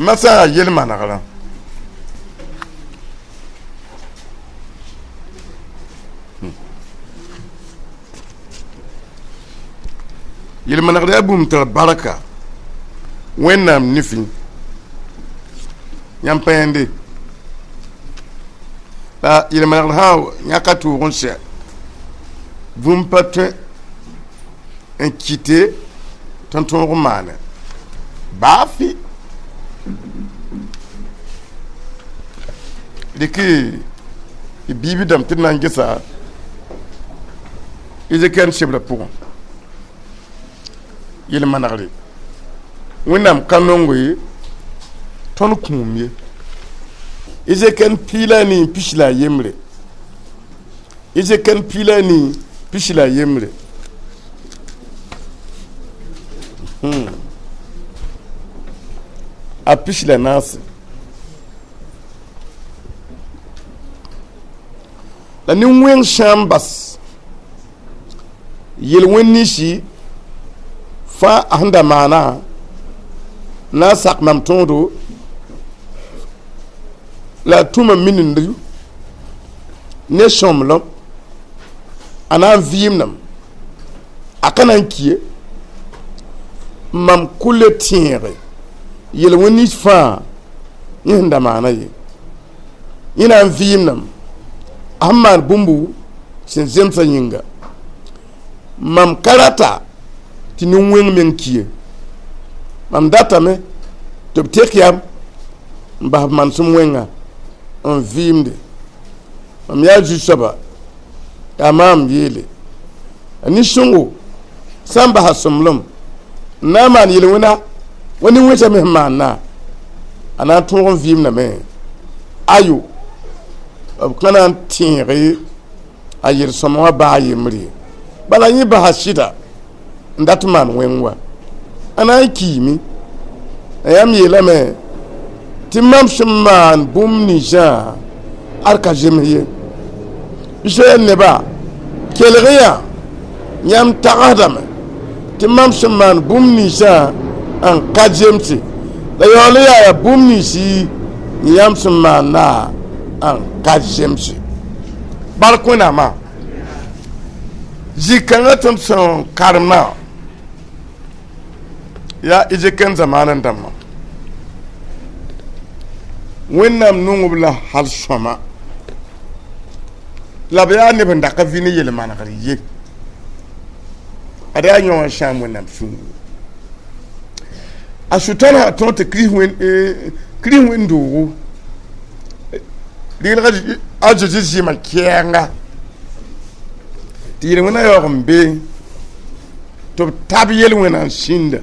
Masã yaa yel-manegrã. Yel-manegr yaa bũmb tɩ barka Wẽnnaam nifẽ. Yãmb pa yẽnde la yel-manegr sã n yãk a tʋʋg n sɛ, bũmb pa tõe n kɩte tɩ n tõog n maane baa fɩ. Rɩk y biib dãmb tɩ d na n gesa Ezekiɛl sebrã pʋgẽ. Yel-manegre, Wẽnnaam ka nongo ye, tõnd kũum ye. Ezekiɛl 43. Ezekiɛl 43. A 14. La nin-wẽng sã n bas yel-wẽn ninsi fãa a sẽn da maana, na n sak mam tõodo la a tũ mam minindu ne sõmblem, a na n vɩɩmdame, a ka na n ki ye. Mam kʋ le tẽege yel-wẽn nins fãa yẽ sẽn da maana ye. Yẽ na n vɩɩmdame a sẽn maan bũmb sẽn zemsã yĩnga. Mam ka rata tɩ nin-wẽng meng ki ye. Mam datame tɩ b tek yam n bas b manesem wẽnga n vɩɩmde. Mam yaa Zu-soaba, yaa maam yeele. La nin-sõngo sã n bas a sõmblem n na n maan yel-wẽna wa nin-wẽnsã me sẽn maanda, a na n tõog n vɩɩmdame. Ayo, b ka na n tẽege a yel-sõma wã baa yembre ye. Bala yẽ basa sɩda n dat n maan wẽng wa, a na n kiime. La yãmb yeelame tɩ mam sẽn maan bũmb ninsã ad ka zems ye. Israɛl neba, kelg yã, yãmb tagsdame tɩ mam sẽn maan bũmb ninsã n ka zemse. La yaool n yaa yaa bũmb ninsi yãmb sẽn maanda n ka zemse. Bark Wẽnnaamã, zĩ-kãngã tõnd sẽn karemdã yaa Ezekiɛl zamaanẽ dãmbã. Wẽnnaam nong-b la hal sõma, la b yaa neb n dak vɩ ne yel-manegr ye. Ad yaa yõ wã sãam Wẽnnaam sũur. A Sʋtãan sã tõog tɩ Kirist wẽnd-doogo rɩglg a Zezi zɩɩmã kɛɛnga tɩ yel-wẽna yaoog n be tɩ b tab yel-wẽna n sĩnda.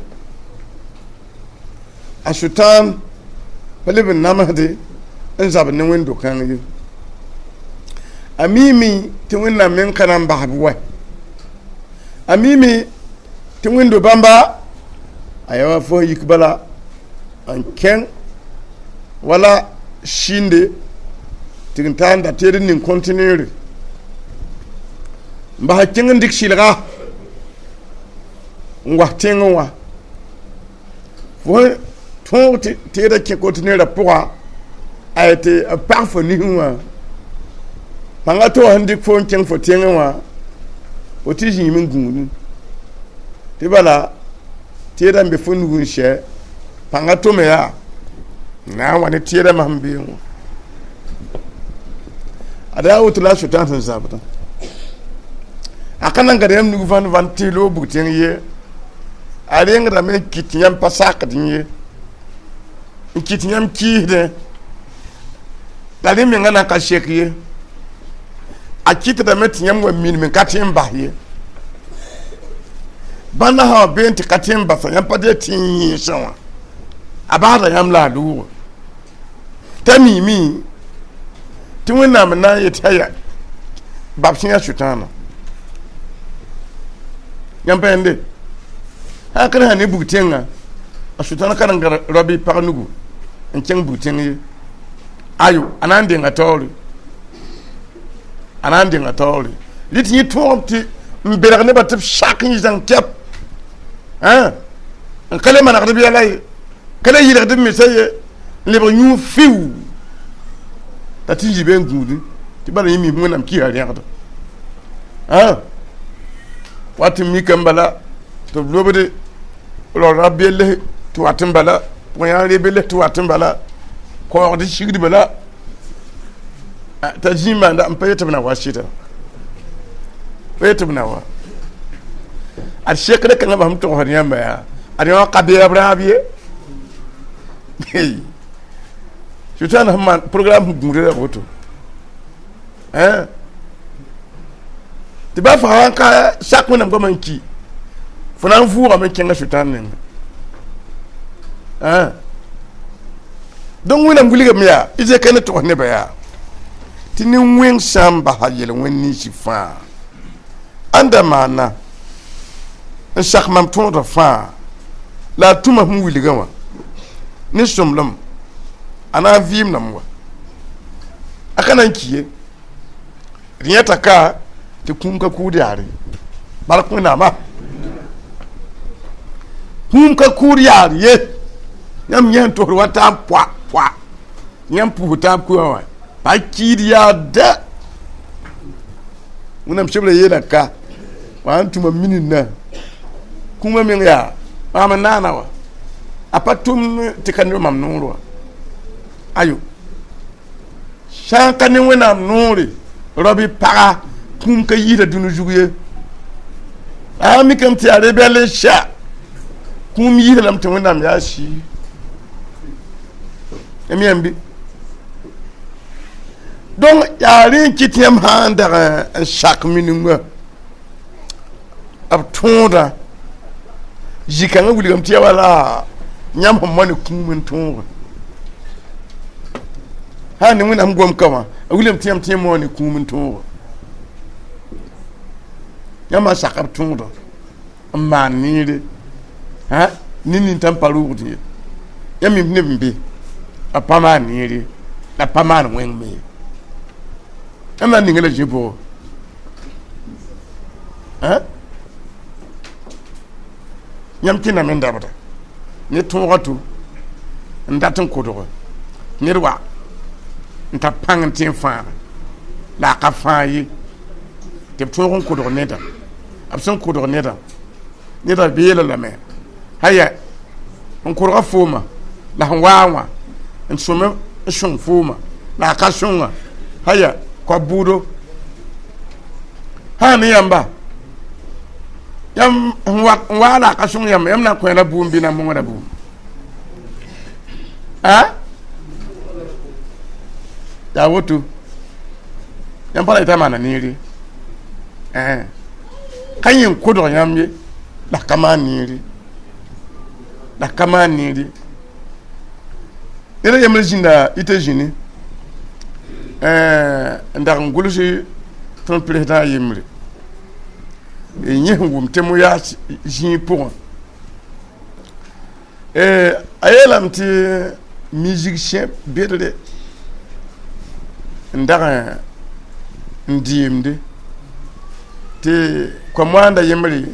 A Sʋtãan pa leb n namsde n zabd ne wẽnd-do-kãng ye. A miime tɩ Wẽnnaam meng ka na n bas b wɛ. A miime tɩ wẽnd-do bãmba a yaa wa fo yik bala n kẽng wala sĩnde tɩ n taa n da teed n ning kɔntineere n bas kẽng n dɩk sɩlga n was tẽngẽ wã, fo tõog tɩ teedã kẽ kɔntineerã pʋga, a yetɩ b pag fo nisẽ wã pãnga to sẽn dɩk fo n kẽng fo tẽngẽ wã, fo tɩ zĩime n gũudẽ tɩ bala teedã n be fo nug n sɛ pãnga tome yaa na n wa ne teedã masem beẽ wã. Ad yaa woto la a Sʋtãan sẽn zabdã. A ka nan gad yãmb nug vãn vãn tɩ loog bug tẽng ye. A rengdame n kɩt tɩ yãmb pa sakd ye, n kɩt tɩ yãmb kɩɩsdẽ, la rẽ menga na n ka sek ye. A kɩtdame tɩ yãmb wa minim n ka tõe n bas ye. Bãnda sã wa bee n tɩ ka tõe n basa, yãmb pa dee tɩ n yẽesẽ wã, a basda yãmb la a lʋʋgo t'a miime tɩ Wẽnnaam n na n yet tɩ aya bab sẽn yaa Sʋtãana. Yãmb pa yẽnde sã n ka sã ne bug tẽngã, a Sʋtãan ka na n gãd rabi pag nugu n kẽng bug tẽng ye. Ayo, a na n denga taoore, a na n denga taoore. Rɩ tɩ yẽ tõogame tɩ n belg nebã tɩ b sak n zãng kɛp n ka le manegd b yɛla ye, ka le yɩlgd b mensã ye. N lebg yũu fiu t'a tɩ zĩ be n gũudẽ tɩ bala yẽ mi Wẽnnaam kɩsa rẽgda wat n mika n bala tɩ b lobde raoora bell tɩ wat n bala, pʋgã bell tɩ wat n bala, kaoogd sigd bala t'a zĩ maanda n pa yetɩ b na wa sɩda, pa yetɩ b na wa. Ad sekre kãngã basem togsd yãmba yaa ad yõ ka beeb rãab ye. Sʋtãan sẽn maan programme sẽn gũuda la woto tɩ ba fãa ka sak Wẽnnaam goamã n ki, fo na n vʋʋgame n kẽngã sʋtãan nengẽ. Donc Wẽnnaam wilgame yaa Ezekiel ne togs nebã yaa tɩ nin-wẽng sã n basa yel-wẽn ninsi fãa ãnda maana n sak mam tõodã fãa la a tũma sẽn wilgã wã ne sõmblem, a na n vɩɩmdame wa, a ka na n ki ye. D yẽta ka tɩ kũum ka kʋʋd yaare, bark Wẽnnaamã, kũum ka kʋʋd yaar ye. Yãmb yẽ sẽn tosd wa taab poa poa, yãmb pʋʋs taab kʋa wã pa kiid yaar da. Wẽnnaam sebra yeela ka wa n tũma mininna kũumã meng yaa maam n naana wa, a pa tʋm tɩ ka ne mam noor wa. Ayo, sã n ka ne Wẽnnaam noore rabi paga, kũum ka yiisda dũni zug ye. A mikame tɩ yaa rebɛl n sɛ, kũum yiisda lame tɩ Wẽnnaam yaa sii m yãmb bɩ. Donc yaa rẽ n kɩt yãmb sã n dag n sak miningã b tõodã zĩ-kãngã wilgame tɩ yaa wala yãmb sẽn moa ne kũum n tõoge sã ne Wẽnnaam gom ka wã, a wilgame tɩ yãmb tɩ yẽ moa ne kũum n tõoge. Yãmb sã sak b tõodã n maan neere ne nintãm pa rʋʋgd ye, yãmb mi neb n be a pa maan neere la pa maan wẽng me ye, yãmb na n ninga la zĩ pʋgẽ. Yãmb kẽndame n dabda ne tõogã tʋ n dat n kʋdge ned wa n tar pãng n tẽ n fãaga la a ka fãa ye, tɩ b tõog n kʋdg neda. B sẽn kʋdg neda, neda beela lame haya n kʋdga fooma la sẽn waa wã n sõme n sõng fooma la a ka sõnga haya koab bʋʋdo sã ne yãmba yãmb n waa la a ka sõng yãmba, yãmb na n kõ la bʋʋm bɩ na n mõngda bʋʋm a yaa woto. Yãmb pa ra yetã maana neere ka yẽ n kʋdg yãmb ye la ka maan neere, la ka maan neere. Ned a yembr zĩnda États-Unis n dag n gʋls tõnd président a yembre yẽ sẽn wʋm tɩ mo yaa zĩig pʋgẽ, a yeelame tɩ musicien bedre n dag n deemde tɩ koa-moaanda yembre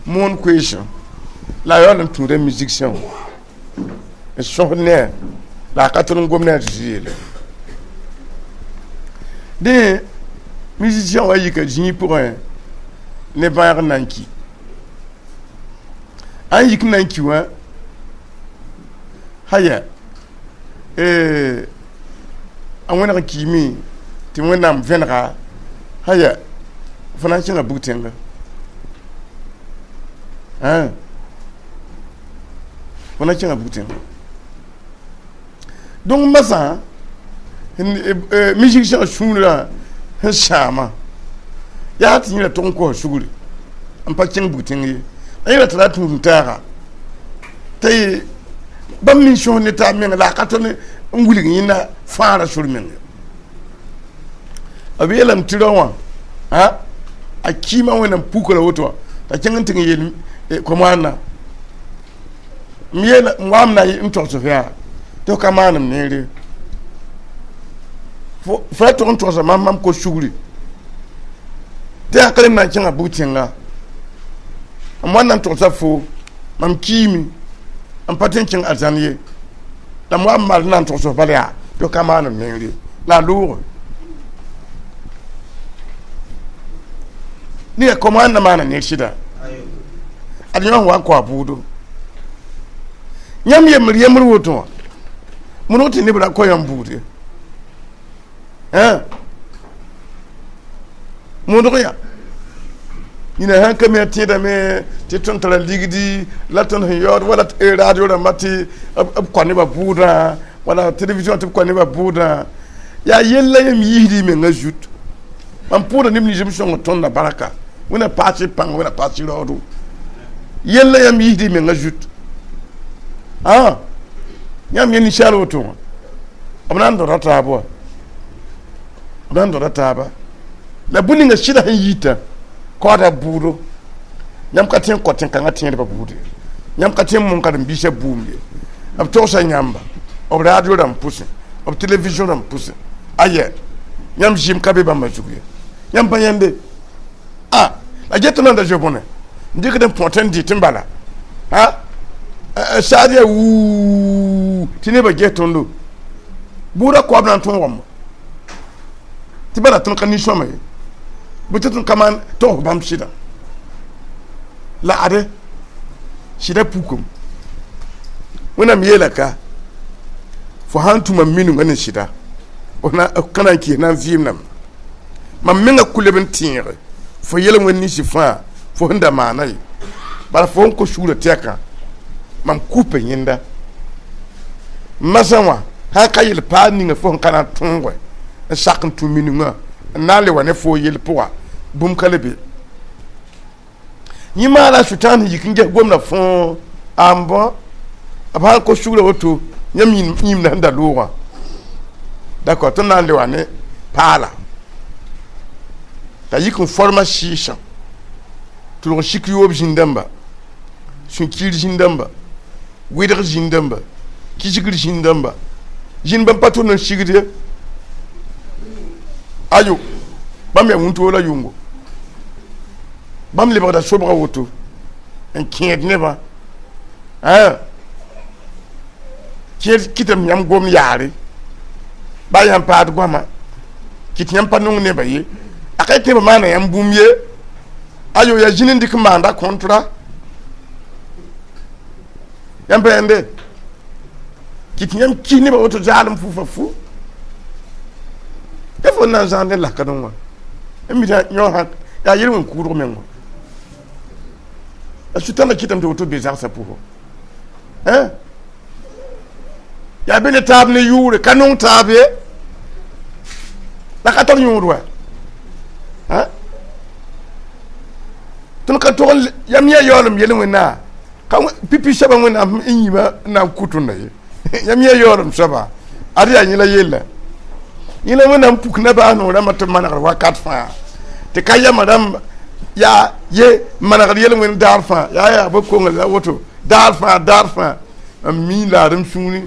moon koeesẽ la a yaool n tũuda musicien n sõsd ne la a ka tõd n gom ne a Zeezi yeele. Dẽ musicien wã yika zĩig pʋgẽ ne bãag n na n ki. A n yik n na n ki wã haya a wẽneg n kiime tɩ Wẽnnaam vẽnega haya fo na n kẽnga bug-tẽnga, fo na n kẽnga bug-tẽnga. Donc masã musicien sũurã sẽn sãama yaa tɩ yẽ ra tʋg n kosa sugri n pa kẽng bug-tẽng ye, la yẽ ra tara tũud n taaga t'a ye bãmb min sõs ne taab menga la a ka tõnd n wilg yẽnda fãara sor menga. B yeelame tɩ rao wã a kɩɩmã Wẽnnaam puka la woto wã t'a kẽng n tɩg n yeel komoanda m yeela n waam na n togs f yaa tɩ f ka maanem neere, fo ra tʋg n togsa mam mam kos sugri tɩ yaa ka rem na n kẽnga bug-tẽnga m wa na n togsa fo mam kiime n pa tõe n kẽng arzãn ye. La m wa n mal n na n togs f bala yaa tɩ ka maan m meng re la a loog ninga koma ãnda maana ner sɩda ad yõ sẽn wa n kao a bʋʋdo yãmb yembr yembr woto wã modg tɩ neb ra kao yãmb buud ye modg ya yĩna sãn ka me a tẽedame tɩ tõnd tara ligdi la tõnd sẽn yaood wala radio rãmba tɩ b kõ nebã bʋʋdã wala television tɩ b kõ nebã bʋʋdã yaa yella yãmb yiisd y mengã zut mam pʋʋda neb nins b sõng tõndã baraka wẽna paas y pãng wẽna paas y raoodo yella yãmb yiisd y mengã zut a yãmb yẽ ninsaal woto wã b na n dõda taab wa b na n dõda taaba la bũmb ninga sɩda sẽn yita kaooda bʋʋdo yãmb ka tõe n kao tẽn-kãngã tẽedbã buud ye yãmb ka tõe n mõn karen-biisã buum ye b togsa yãmba b radio rãmb pʋsẽ b television rãmb pʋsẽ aya yãmb zɩɩm ka be bãmba zug ye yãmb pa yãnde a la get tõnd da zoe bõne n dɩkd n põt n dɩt n bala a saad yaa wuu tɩ nebã ges tõndo bʋʋda koab na n tõogame tɩ bala tõnd ka nin-sõma ye bɩ tɩ tõnd ka maan togs bãmb sɩda la ade sɩda pukom wẽnnaam yeela ka fo sãn tũma minungã ne sɩda ka na n kɩs na n vɩɩmdame mam menga ku leb n tẽege fo yel wẽnd ninsi fãa fo sẽn da maana ye bala fo sẽn kos suurã tɛkã mam kupa yẽnda masã wã sãn ka yel paam ninga fo sẽn ka na n tõoge n sak n tũ minungã n na n le wa ne fo yel pʋga bũmb ka le be yẽ maana sʋtãan sẽn yik n ges gomda fõo a n bõ b sãn kos sugrã woto yãmb yĩmda sẽn da loogã d'accord tõnd na n le wa ne paala t'a yik n forma sɩɩsã tɩ lg sik yoob zĩn-dãmba sũ-kiir zĩn-dãmba wɩdg zĩn-dãmba kisgr zĩn-dãmba zĩnd bãmb pa tʋmd n sigd ye ayo bãmb yaa wũntoog la yʋngo bãmb lebgda sobga woto n kẽed nebã kẽed kɩtame yãmb gom yaare ba yãmb paad goama kɩt yãmb pa nong nebã ye a ka tẽebã maana yãmb bũmb ye ayo yaa zĩn n dɩk n maanda kõntra yãmb pa yãnde kɩt yãmb kis nebã woto zaalem fufa fu ya fo na n zãad ne lakd n wã n mi yõ sã yaa yel wẽn kʋʋdg meng wã la sʋtãna kɩtame tɩ woto be zagsã pʋgẽ yaa be ne taab ne yʋʋre ka nong taab ye la ka tar yõod wa tõnd ka tog yam yã yaoolem yel wẽnnaam ka pipi soabã wẽnnaam n yĩma n na n kʋ tõnda ye yam yã yaoolem soaba ad yaa yẽla yella yẽla wẽnnaam puk nabaas noor rãmbã tɩ b manegd wakat fãa tɩ ka yama rãmb yaa ye manegd yel wẽnd daar fãa yaa yaa bɩ kongr la woto daar fãa daar fãa n mi laadem sũuri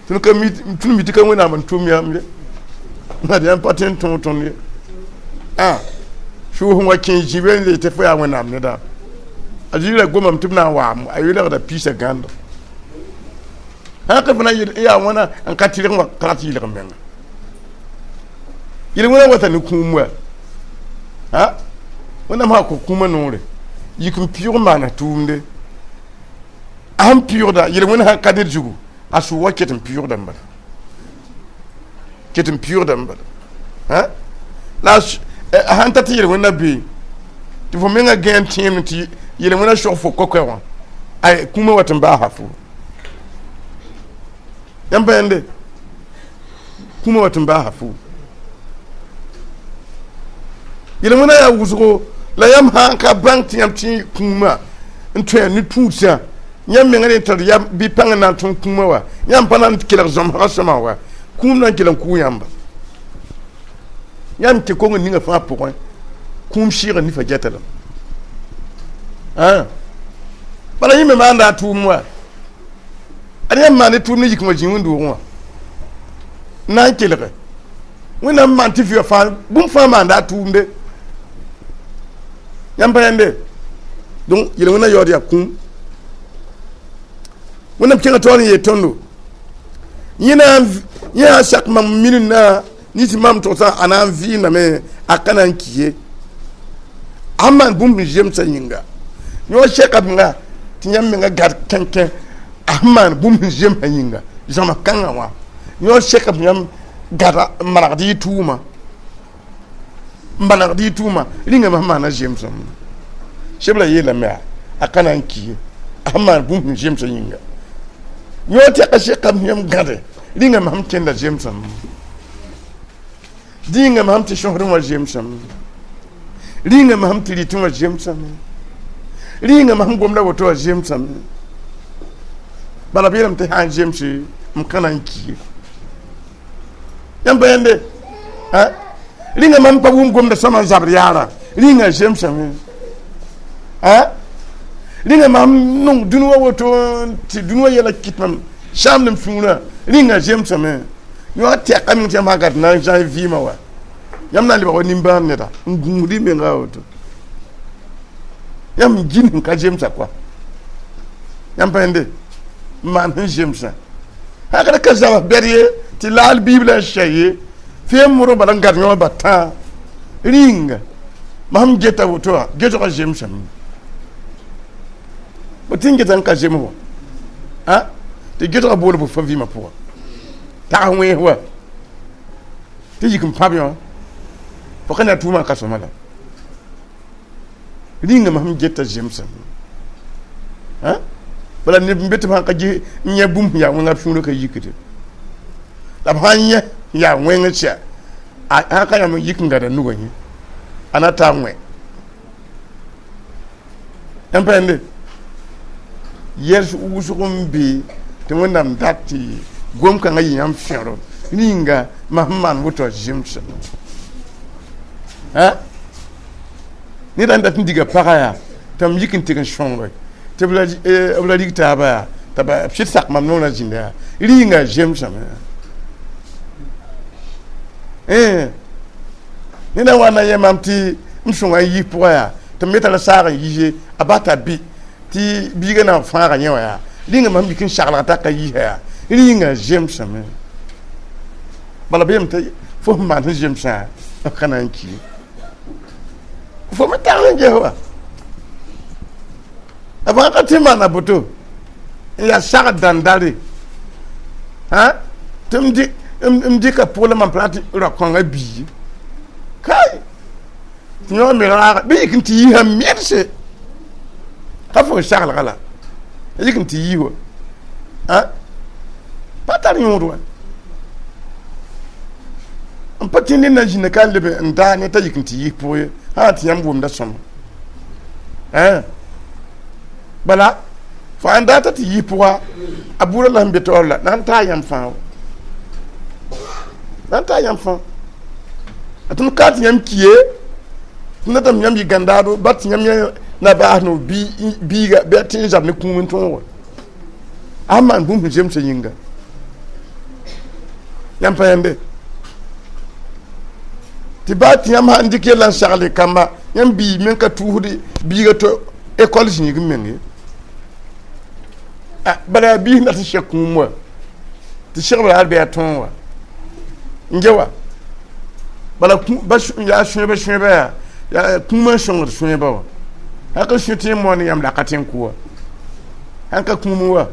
tõnd ka mi tõnd mi tɩ ka wẽnnaam n tʋm yãmb ye ad yãmb pa tõe n tõog tõnd ye a sʋʋs n wa kẽ zĩbe n yetɩ fo yaa wẽnnaam neda a zĩig ra gomame tɩ b na n waam a yeelgda piisã gãndo sãn ka fo na n yaa wãna n ka tɩrg n wa ka rat yɩlg menga yel wẽna wata ne kũum wa a wẽnnaam sã kõ kũumã noore yik n pɩʋg n maana tʋʋmde a sẽn pɩʋgda yel wẽnd sãn ka ned zugu a sʋ wa ket n pɩʋgda n bala ket n pɩʋgda n bala la a sãn ta tɩ yel wẽnna bee tɩ fo menga gã n tẽem tɩ yel wẽna sog fo kokoɛ wã ay kũumã wat n baasa fo yãmb pa yãnde kũumã wat n baasa fo yel wẽna yaa wʋsgo la yãmb sãn ka bãng tɩ yãmb tẽ kũumã n tõe ne tũudsã yãmb menga ne tar yam bɩ pãng n na n tõe kũumã wa yãmb pa na n kelg zãmsgã sõma wa kũum na n kell n kʋʋ yãmba yãmb tɩ kong ninga fãa pʋgẽ kũum sɩɩgã nifa gɛta lame bala yẽ me maanda a tʋʋm wa ad yãmb maan ne tʋʋm ne yik wã zĩ wẽn-doogẽ wã n na n kelge wẽnnaam maan tɩ vɩa fãa bũmb fãa maanda a tʋʋmde yãmb pa yãnde donc yel-wẽnna yaood yaa kũum wẽnnaam kẽngã taoor n yeel tõndo Yẽ na yẽ sã n sak mam minindã nins mam togsã, a na n vɩɩmdame, a ka na n ki ye. A maan bũmb sẽn zemsã yĩnga, yõ sɛka menga tɩ yãmb menga gad kẽnkẽ, a sẽn maan bũmb sẽn zemsã yĩnga, zãms kãngã wã, yõ sɛka yãmb gada n manegd y tʋʋma, n manegd y tʋʋma rĩngame sẽn maana zemsem. Sebra yeelame yaa a ka na n ki ye, a sẽn maan bũmb sẽn zemsã yĩnga. Yõ tɛka sɛkame yãmb gãde rĩngame sẽn kẽnda zemsem, dĩngame sẽm tɩ sõsdẽ wã zemsem, rĩngame sẽm tɩ rɩtẽ wã zemsame, rĩngame sẽm gomda woto wã zemsame. Bala b yeelame tɩ sã n zemse, m ka na n ki ye. Yãmb pa yẽnde rĩnga mam pa wʋm gomda sõma n zabd yaarã, rĩnga zemsame. Rĩnga mam nong dũni wa woto tɩ dũni wa yɛla kɩt mam sãamd m sũurã, rĩnga zemsame. Yõ tɛka meng tɩ yãmb sã gat na n zãs vɩɩmã wa, yãmb na n lebg wa nimbãan neda n gũusd y menga woto, yãmb n gĩnd n ka zemsa koa. Yãmb pa yẽnde n maan sẽn zemsã sã ka zabs bɛd ye tɩ laal biibla n sɛ ye fẽem modg bala n gad yõ ba tãa rĩnga mam geta woto wã, getgã zemsame. Bõ tɩ n geta n ka zems wã tɩ getgã bool bʋ fa vɩɩmã pʋga tag wẽes wa tɩ yik n pãb yõ fo ka na tʋʋmã n ka sõma la rĩnga mam geta zemsame. Bala neb n be tɩ b sãn ka ges n yẽ bũmb sẽn yaa wẽnga, b sũurã ka yikde. La b sãn yẽ yaa wẽng sɛ, a sãn ka yãmb n yik n gada nugã yẽ, a na taa wẽ. Yãmb pa yẽnde yɛls wʋsg n be tɩ Wẽnnaam dat tɩ gom-kãngã yɩ yãmb fẽro rĩnga mam sẽn maan woto a zemsame. Ned n dat n diga pagã yaa tɩ m yik n tɩg n sõnge tɩ b la rig taaba yaa t'a b sɩd sak mam noorã zĩnda yaa rĩnga zemsame. Ned n wa na yẽ mam tɩ m sõnga n yis pʋga yaa tɩ m me tara saag n yise a bata bɩ tɩ biigã na n fãaga yẽ wã yaa rĩnga mam yik n saglga t'a ka yisa yaa rĩnga zemsame. Bala b yeelame tɩ fo sẽn maan sẽn zemsã b ka na n ki ye. Fo me tag n ges wa b sã ka tɩ maana boto n yaa sagd dãndare tɩ m dɩka pʋgla mam pa tɩ ra-kõngã bii kai tɩ yõ me raaga bɩ yik n tɩ yisã medse ka fo n saglga la yik n tɩ yis wa pa tar yõod wa n pa tɩ ned na n zĩnda ka n leb n daa ne t'a yik n tɩ yis pʋg ye sã tɩ yãmb wʋmda sõma. Bala fo sãn dat tɩ yis pʋga, a buudã la sẽn be taoor la na n taa yãmb fãa, na n taa yãmb fãa. A tɩ m ka tɩ yãmb ki ye, tɩ datame yãmb yɩ gãndaado ba tɩ yãmb yã na baas no biiga bɩ a tɩ n zab ne kũum n tõog a sẽn maan bũmb sẽn zemsã yĩnga. Yãmb pa yẽnde tɩ baa tɩ yãmb sãn dɩk yɛla n sagle kamba, yãmb biig me ka tʋʋsd biiga to école zĩig n meng ye. Bala yaa biis n dat n sɛk kũum wa tɩ segbra yaa bɩ a tõog wa n ge wa. Bala yaa sõeba sõeba yaa kũumã n sõngd sõeba wa sã ka sũ tɩ moon yãmb la ka tɩ n kʋ wa sãn ka kũum wa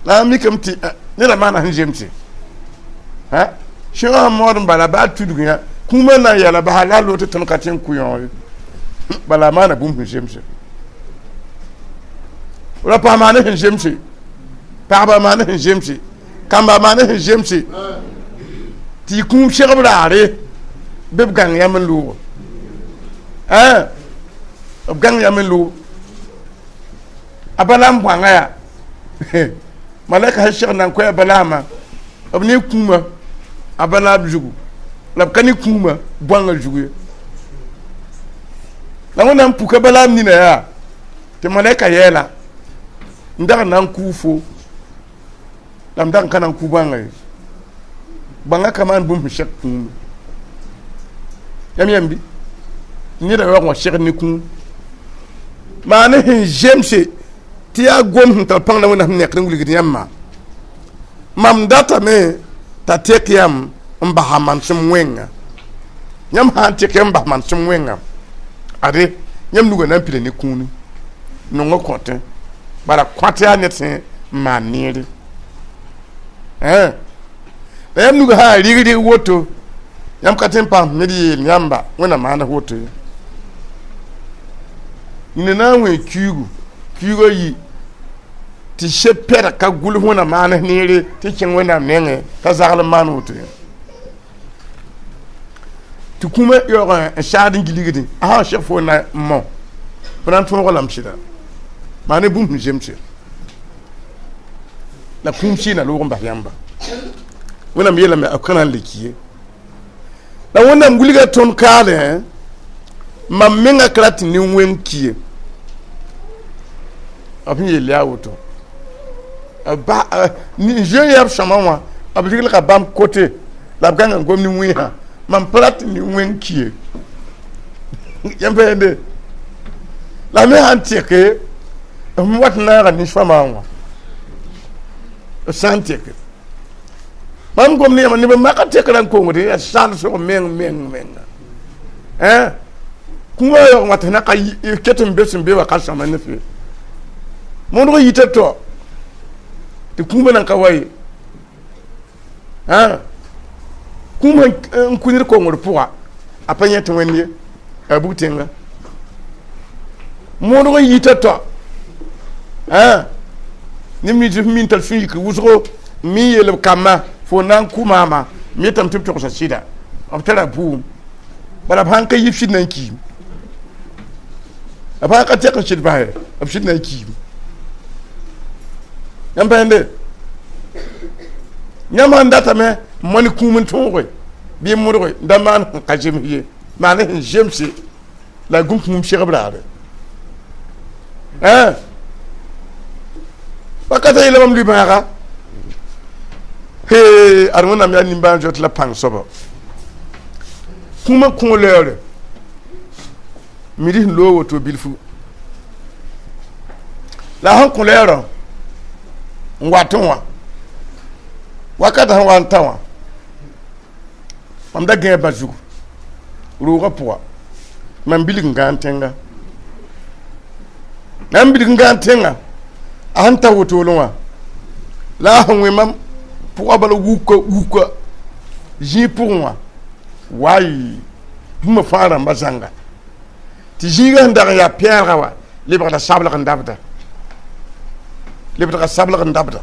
la a mikame tɩ neda maana sẽn zemse sẽn wã mood n bala baa tudg yã kũumã na n yɛla basa la a loog tɩ tõnd ka tɩ n kʋ yõog. Bala a maana bũmb sẽn zemse, ra-paa maana sẽn zemse, pagba maana sẽn zemse, kamba maana sẽn zemse tɩ y kũum segb raare bɩ b gãng yãmb n loogo, b gãng yãmb n loog a balaam bõanga yaa malɛka sẽn seg na n koɛ a balaamã b ne kũumã a balaam zugu la b ka ne kũumã bõangã zugu ye. La Wẽnnaam puka balaam nina yaa tɩ malɛka yɛɛla n dag na n kʋʋ fo la m dag n ka na n kʋ bãnga ye. Bãnga ka maan bũmb sẽn seg kũum yãmb yãmb bɩ neda yaoog wã segd ne kũum maan sẽn zemse tɩ yaa gom sẽn tar pãng la Wẽnnaam sẽn nekd n wilgd yãmbã. Mam datame t'a tek yãmb n basa manesem wẽnga. Yãmb sã n tek yãmb n bas manesem wẽnga, ade yãmb nugã na n pida ne kũuni nongã kõtẽ, bala kõt yaa ned sẽn n maan neere. La yãmb nugã sã n rɩg-rɩg woto, yãmb ka tõe n paam ned yeel yãmba Wẽnnaam maanda woto ye. Yĩnda na n wẽ kiuugu, kiuugã yi tɩ seb pɛdg ka gʋls Wẽnnaam maans neere tɩ kẽng Wẽnnaam nengẽ t'a zagl n maan woto ye. Tɩ kũumã yaoog n saad n gilgdẽ, a sã n seg fo na n mao, fo na n tõog lame sɩda maa ne bũmb sẽn zemse la kũum sɩɩ na loog n bas yãmba. Wẽnnaam yeelame a ka na n le ki ye. La Wẽnnaam wilga tõnd kaalẽ, mam menga ka rat tɩ nin-wẽng ki ye. B sẽn yeel yaa woto. N zoe yaa b sõma wã, b reglga bãmb kote la b gãnga n gom ne wẽnsã, mam pa rat tɩ nin-wẽng ki ye. Yãmb pa yẽnde la me sãn tɩke f wat n naaga nin-sõma wã, f sã n tɩke mam gom ne yãmba neb n maka tekra n kongd yaa salsg meng meng menga. Kũumã yaoog n wa tɩ na ka ket n be sẽn be wã ka sõma ne fe mõdg yita tɔ tɩ kũumã nan ka wa ye. Kũumã n kũ ned kongr pʋga, a pa yẽ tɩ Wẽnd ye, a bug tẽnga mõdg n yita tɔ. Neb nins f min tar sũ-yikr wʋsgo n mi yeel b kambã fo na n kʋ maama, m yetame tɩ b togsa sɩda, b tara bʋʋm, bala b sãn ka yi, b sɩd na n kiime. B sãn ka tek n sɩd basɛ, b sɩd na n kiime. Yãmb pa yẽnde, yãmb sãn datame n moan kũum n tõoge bɩ modge n da maan sẽn ka zems ye, maan sẽn zemse la gũ kũum segb raare. Wakata yeela mam lʋɩ-bãaga he, ad Wẽnnaam yaa nimbãan-zoet la pãng soaba. Kũumã kõ lɛoore mid sẽn loog woto bilfu la sẽn kõ lɛɛrã n wat n wã, wakata sẽn wa n ta wã, mam da gãe bã zugu roogã pʋga, mam bilg n gãan tẽnga, mam bilg n gãan tẽnga. A sẽn ta wotolẽ wã la a sẽn wẽ mam pʋga bala wuka wuka zĩig pʋgẽ wã, waay, bũmba fãa rãmba zãnga tɩ zĩigã sẽn dag n yaa pɛɛlga wã lebgda sableg n dabda, lebdga sableg n dabda.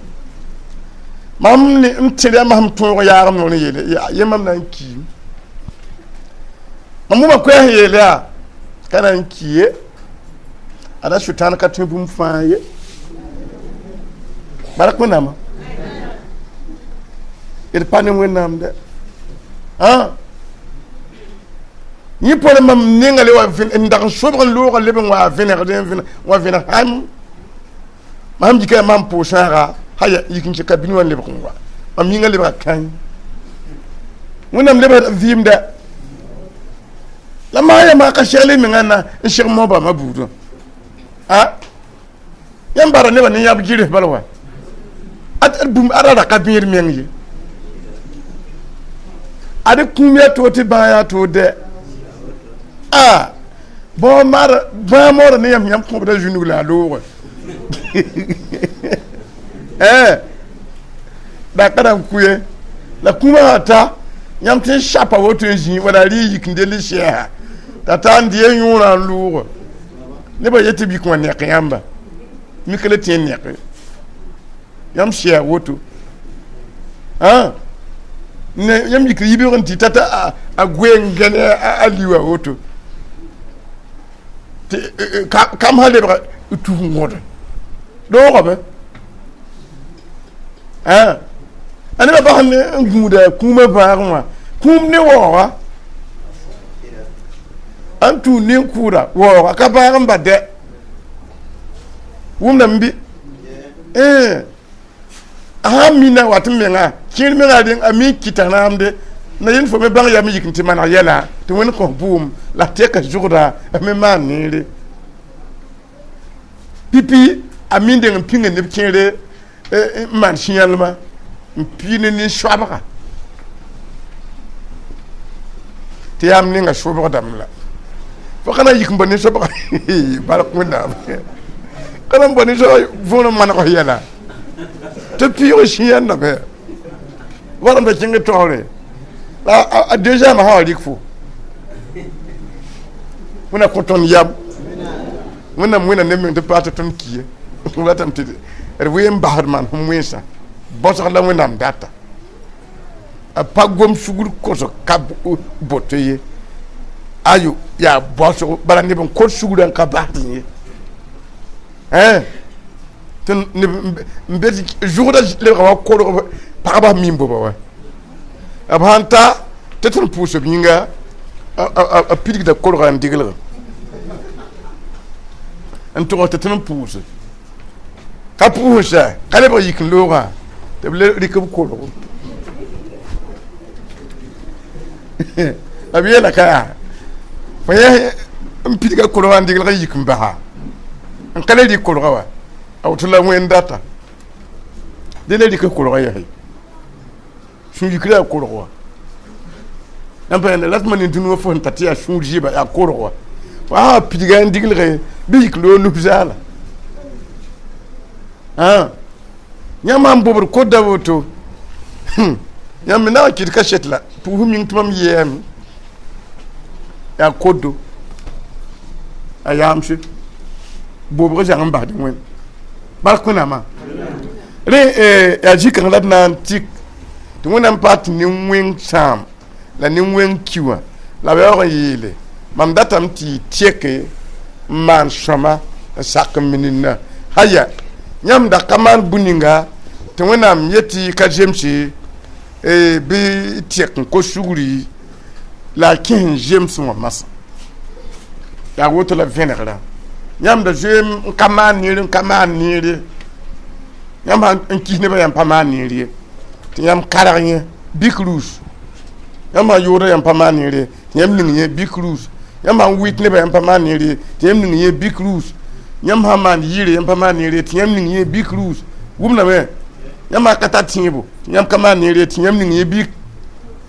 Mam ne n tẽr yãmb sẽn tõog yaagem noor n yeele yẽ, mam na n kiime. Mam wʋma koɛɛs n yeel yaa ka na n ki ye, ada Sʋtãan ka tõe bũmb fãa ye. Bark Wẽnnaamã, d pa ne Wẽnnaam dɛ. Yẽ pore mam nenga le wa n dag n sobg n loogã leb n wa vẽnegd n wa vẽneg sãm. Mam dɩka mam pʋʋsãaga haya yik n ka bĩn wã lebg n wa mam yĩngã lebga kãe. Wẽnnaam lebsd vɩɩm dɛ la maa ya maa ka segl mengã na n seg mao-bãmbã buudã. A yãmb bara nebã ne yãb gɩrs bala wa ad bũmb ada ra ka bẽed meng ye. Ad kũum yaa to tɩ bãag yaa to dɛ. A bõo maara bãag moora ne yãmb, yãmb kõbda zũnug la a looge la ka na n kʋ ye. La kũumã sã ta yãmb tɩ n sapa woto n zĩ wala rɩ yik n dell sɛɛsa t'a ta n dɩ yõorã n looge. Nebã yetɩ b yik wã nek yãmba mik la tẽ n neke yãmb sɛɛg woto. Yãmb yik yibg n tɩ tata a goe n gãne a liwa woto tɩ kam sã lebga tus n gõd doogame. A nebã bas n gũuda kũumã bãagẽ wã, kũum ne waooga n tũud nin-kʋʋda waooga ka bãag n ba dɛ wʋmdame bɩ a sãn mina wat n menga kẽer menga reng a mi kɩta rãamde na yẽnd fo me bãng yam yik n tɩ maneg yɛla tɩ Wẽnd kõs bʋʋm la tɛka zʋgda b me maan neere pipi a mi deng n pĩnga neb kẽere n maan sũ-yãlma. N pii ne nin-soabga tɩ yaa m ninga sʋbgdame la. Fo ka na n yik n bao nin-soabga bark Wẽnnaam, ka na n bao nin-soabga võor n maneg f yɛla tɩ piig sĩ yãndame warem t'a kẽng taoore la a deuxième sã wa rɩk fo. Wẽnna kõ tõnd yam, Wẽnnaam wẽnna neb meng tɩ paas tɩ tõnd kiye ratame tɩ d wee n basd maan sẽn wẽnsã bõsg la Wẽnnaam data a pa gom sugr kosg ka boto ye. Ayo, yaa bõsg bala neb n kot sugrã n ka basd ye, tɩ neb n be zʋgda lebga wa korg pagba min boba wa b sãn ta tɩ tõnd pʋʋs b yĩnga a pidgda korga n diglg n tʋgs tɩ tõnd n pʋʋse ka pʋʋs sɛ ka lebg yik n loogã tɩ b le rɩk b korgo b yeela ka yaa fo yẽ n pidga korga n diglg n yik n basa n ka le rɩk korga wa a woto la wẽnd data dẽ le rɩk korga yɛse sũ-yikrã yaa korg wa yãmb pa la tɩ ma nin-dũni wã fo sẽn ta tɩ yaa sũur zɩɩba yaa korg wa fo sã wa pidga n diglge bɩ yik loog nus zaala yãmb sãn bobd kodda woto yãmb me na n kɩt kaset la pʋʋs ming tɩ mam yɛɛme yaa koddo a yaamse bobg zãng n basd wẽnd bark Wẽnnaamã rẽ yaa zĩ-kãng la d na n tik tɩ Wẽnnaam paas tɩ nin-wẽng sãam la nin-wẽng ki wã la b yaoog n yeele mam datame tɩ y tɛke n maan sõma n sak n mininda haya yãmb da ka maan bũ-ninga tɩ Wẽnnaam yetɩ ka zemse bɩ tɛk n kos sugri la a kẽs n zems wã masã yaa woto la vẽnegrã yãmb da zoe n ka maan neer n ka maan neere yãmb sãn n kis nebã yãmb pa maan neer ye tɩ yãmb karg yẽ bik rus yãmb sãn yooda yãmb pa maan neer ye tɩ yãmb ning yẽ bik rus yãmb sãn wɩt nebã yãmb pa maan neer ye tɩ yãmb ning yẽ bik rus yãmb sãn maan yɩɩre yãmb pa maan neer ye tɩ yãmb ning yẽ bik rus wʋmdame yãmb sãn ka tar tẽebo tɩ yãmb ka maan neer ye tɩ yãmb ning yẽ bik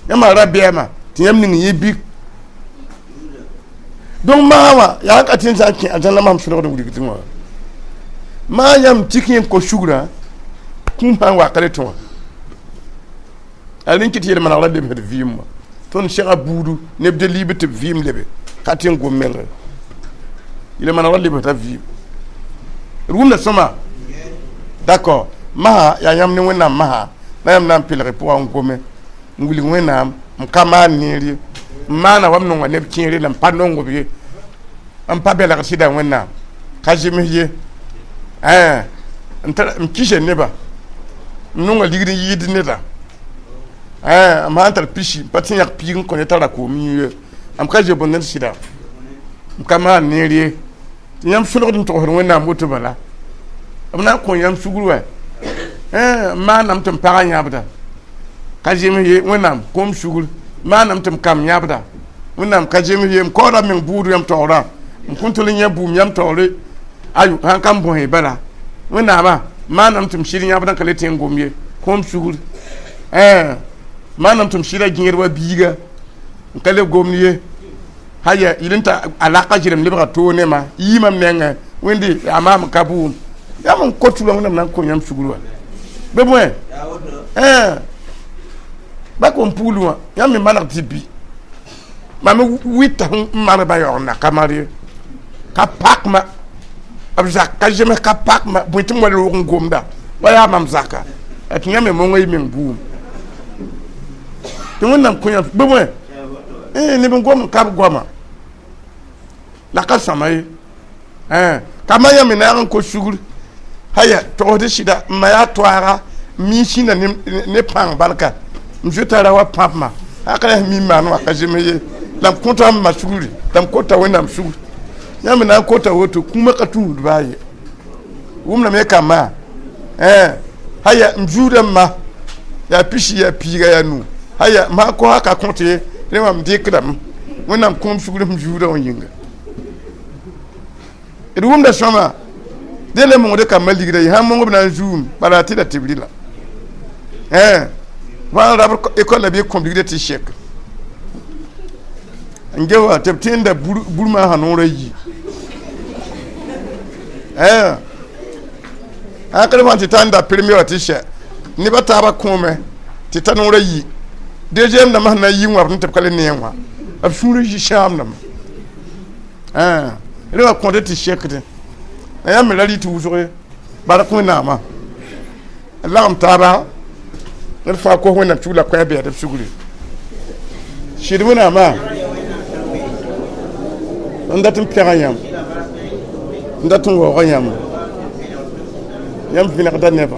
yãmb sãn ra bɛɛmã tɩ yãmb ning yẽ bik. Donc maa wã yaa ka tɩ n sã n kẽ arzãn la mam sõdgd wilgdẽ wã maa yãmb tik yẽ n kos sugrã kũum sãn wa ka le tõ wã a rẽn kɩ tɩ yel-manegrã lebsd vɩɩm wã tõnd sega buudu neb de liib tɩ b vɩɩm lebe ka tɩ n gom mengre yel-manegrã lebsda vɩɩm d wʋmda sõma. D'accord, masã yaa yãmb ne Wẽnnaam masã la yãmb na n pelg y pʋgã n gome n wilg Wẽnnaam n ka maan neer ye n maana wa m nonga neb kẽere la n pa nong b ye n pa belgd sɩda Wẽnnaam ka zems ye n kisa neba n nonga ligd n yɩɩd neda m sãn tar pisi n pa tɩ yãk piig n kõ ne tara koom yũ ye m ka zoe bõe ned sɩda m ka maan neer ye tɩ yãmb sõlgd n togsd Wẽnnaam woto bala b na n kõ yãmb sugr wa n maaname tɩ m pagã yãbda ka zems ye Wẽnnaam kõom sugr maaname tɩ m kam yãbda Wẽnnaam ka zems ye m kaooda meng buud yãmb taoorã m kõn tol n yã buum yãmb taoore ayo sãn ka m bõs bala Wẽnnaamã maaname tɩ m sɩd yãbd n ka le tẽ n gom ye kõom sugr maaname tɩ m sɩda gẽed wa biiga n ka le gomd ye haya yɩl n ta a laka zɩrem lebga toog ne ma yii mam nengẽ wẽnde yaa maam n ka bʋʋm yãmb n kot sugã Wẽnnaam na n kõ yãmb sugr wa bɩ bõe ba kom pugl wã yãmb me maneg tɩ bi mam wɩta n manegba yaoog n na ka mar ye ka pakma b zak ka zems ka pakma bõe tɩ m wa loog n gomda wa yaa mam zaka tɩ yãmb me monga y meng buum tɩ Wẽnnaam kõ yãmb bɩ bõe neb n gom n ka b goama la ka sõama ye ka ma yãmb me naag n kos sugr haya togsd sɩda n ma yaa toaaga mi sĩnda ne pãng barka m zoeta ra wa pãpma a ka yaa mi maan wã ka zems ye la m kõta m ma sugri la m kota Wẽnnaam sugr yãmb na n kota woto kũumã ka tũud baa ye wʋmdame kambã haya m zuuda m ma yaa pisi yaa piiga yaa nu haya m sãn kos a ka kõt ye rẽ wã m dɩkdame Wẽnnaam kõom sugr m zuudã wã yĩnga d wʋmda sõma dẽ le mongd kambã ligda ye sãn mong b na n zuum bala tɩ la tɩ b rɩla Wãn rabd école la bɩ kõ bigda tɩ sek n ge wa tɩ b tẽnda burmã sã noorã yi ãkr fãa tɩ ta n da premier wã tɩ sɛ nebã taabã kõome tɩ ta noorã yi deuxième dãmbã sẽn na n yi wã b tɩ b ka le neẽ wã b sũur yi sãam dãmba rẽ wã kõte tɩ sekdẽ la yãmb me ra rɩ tɩ wʋsg ye bark wẽnnaamã lagem taaba ned fãa kos wẽnnaam sugr la koɛɛ bɛɛd b sugri sɩd wẽnnaamã n dat n pɛga yãmb n dat n waooga yãmb yãmb vẽnegda nebã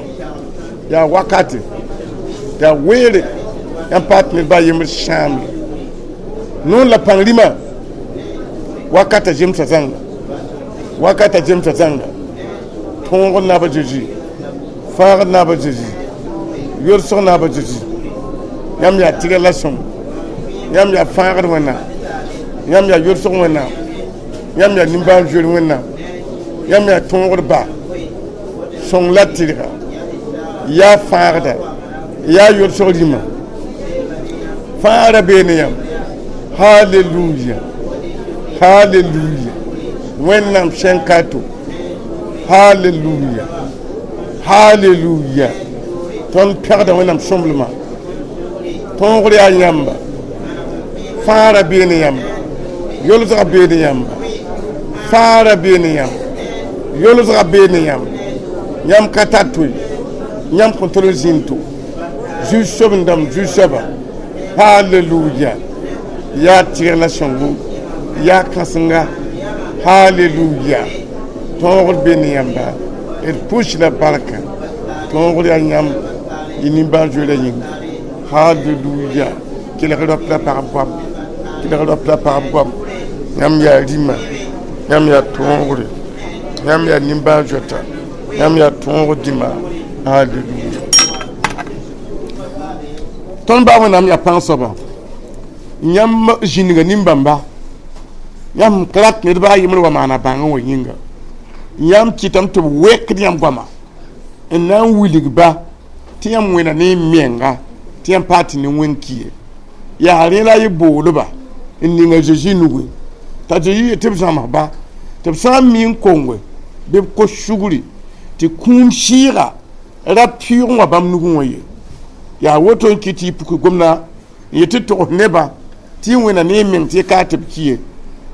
yaa wakate yaa weere yãmb paam tɩ ned baa yembr sãamle noor la pãng rĩmã wakata zemsa zãnga wakata zemsa zãnga tõog naba Zeezi fãagd naba Zeezi yolsg naba Zeezi yãmb yaa tɩrɛ la sõm yãmb yaa fãagd wẽnnaam yãmb yaa yolsg wẽnnaam yãmb yaa nimbãan-zoeer wẽnnaam yãmb yaa tõogd ba sõng la tɩrga yaa fãagda yaa yolsg rĩmã fãagra bee ne yãmb haleluya haleluya wẽnnaam sẽn ka to haleluya haleluya tõnd pɛgda wẽnnaam sõmblmã tõogr yaa yãmba fãagra bee ne yãmba yolsga bee ne yãmba fãagra bee ne yãmba yolsga bee ne yãmba yãmb ka tar toe yãmb kõn tol n zĩnd to zu-soab-dãmb zu-soaba haleluya yaa tɩgr la sõngo yaa kãsenga haleluya tõogr be ne yãmba d pʋs la barka tõogr yaa yãmb y nimbãan-zoeerã yĩnga haleluya kelg rap la pagb goam kelg rap la pagb goam yãmb yaa rĩmã yãmb yaa tõogre yãmb yaa nimbãan-zoeta yãmb yaa tõog dĩma haleluya tõnd baa wẽnnaam yaa pãng soaba yãmb zĩnga nin-bãmba yãmb ka rat ned baa yembr wa maana bãngã wã yĩnga yãmb kɩtame tɩ b wekd yãmb goama n na n wilg ba tɩ yãmb wẽna ne y menga tɩ yãmb paa tɩ ne wẽn ki ye yaa rẽ la y boolba n ning a Zeezi nugẽ t'a Zeezi yet tɩ b zãmsba tɩ b sã n mi n konge bɩ b kos sugri tɩ kũum sɩɩga ra pɩʋʋg n wa bãmb nugẽ wã ye yaa woto n kɩt tɩ y puk gomdã n yet tɩ togs nebã tɩ y wẽna ne y meng tɩ y kaa tɩ b ki ye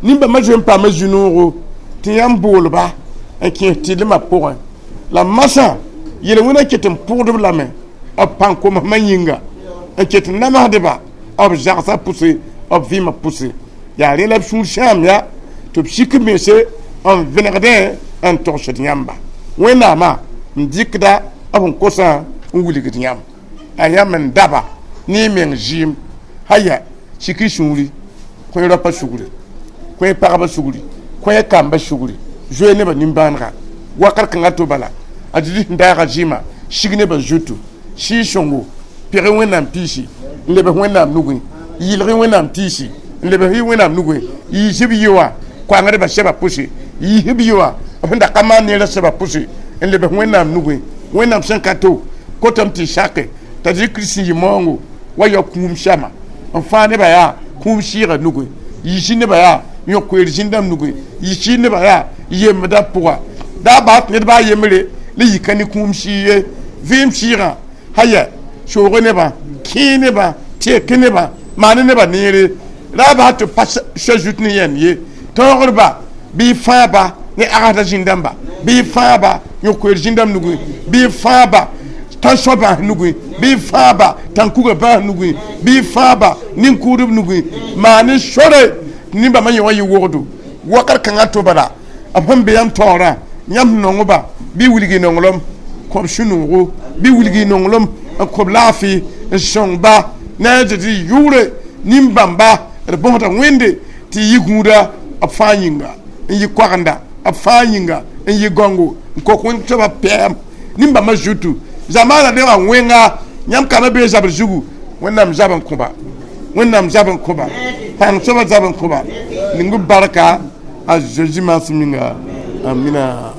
nin-bãmbã zoe n paama zu-noogo tɩ yãmb boolba n kẽes tɩrlmã pʋgẽ la masã yel-wẽnã ket n pʋgdb lame b pãng komsmã yĩnga n ket n namsdba b zagsã pʋse b vɩɩmã pʋse yaa rẽ la b sũur sãam ya tɩ b sik mense n vẽnegdẽ n togsd yãmba wẽnnaamã n dɩkda b sẽn kosã n wilgd yãmb a yãmb n daba ne y meng zɩɩm haya sik y sũuri kõ raopa sugri kõ pagba sugri kõ kamba sugri zoe nebã nimbãanega wakat kãngã to bala a Zezi sẽn daaga zɩɩmã sig nebã zutu sɩɩ sõngo peg wẽnnaam piisi n lebs wẽnnaam nugẽ yɩlg wẽnnaam tiisi n lebs y wẽnnaam nugẽ yiis b yɩ wã koangdbã sɛba pʋse yiis b yɩ wã b sẽn da ka maan neerã sɛba pʋse n lebs wẽnnaam nugẽ wẽnnaam sẽn ka to kotame tɩ sake t'a Zezi Kirist sẽn yɩ maoongo wa ya kũum sɛma n fãa nebã yaa kũum sɩɩgã nugẽ yiisi nebã yaa yõ koeer zĩndãmb nugẽ yiisi nebã yaa yembdã pʋga daa baa tɩ ned baa yembre la yika ne kũum sɩɩ ye vɩɩm sɩɩgã haya soog nebã kẽe nebã tɛk nebã maan nebã neere ra baa tɩ pa sã zut ne yẽnd ye tõogrba bɩ fãaba ne agsda zĩn-dãmba bɩ fãaba yõ-koeer zĩn-dãmb nugẽ bɩ fãaba tãn-sõ bãas nugẽ bɩ fãaba tãn-kuga bãas nugẽ bɩ fãaba nin-kʋʋdb nugẽ maan ne sore tɩ nin-bãmbã yẽ wã yɩ wogdo wakat kãngã to bala b sẽn be yãmb taoorã yãmb nongba bɩ wilg y nonglem kõb sũ-noogo bɩ wilg y nonglem n kõb laafɩ n sõng-ba ne a Zezi yʋʋre nin-bãmba d bõsda wẽnde tɩ yɩ gũuda b fãa yĩnga n yɩ koagenda b fãa yĩnga n yɩ gãongo n kok wẽnd soabã pɛɛm nin-bãmbã zutu zamaana nebã wẽnga yãmb kambã bee zabr zugu wẽnnaam zab n kõba wẽnnaam zab n kõba pãng soabã zab n kõba ning b barka a Zezi maasem yĩnga amina.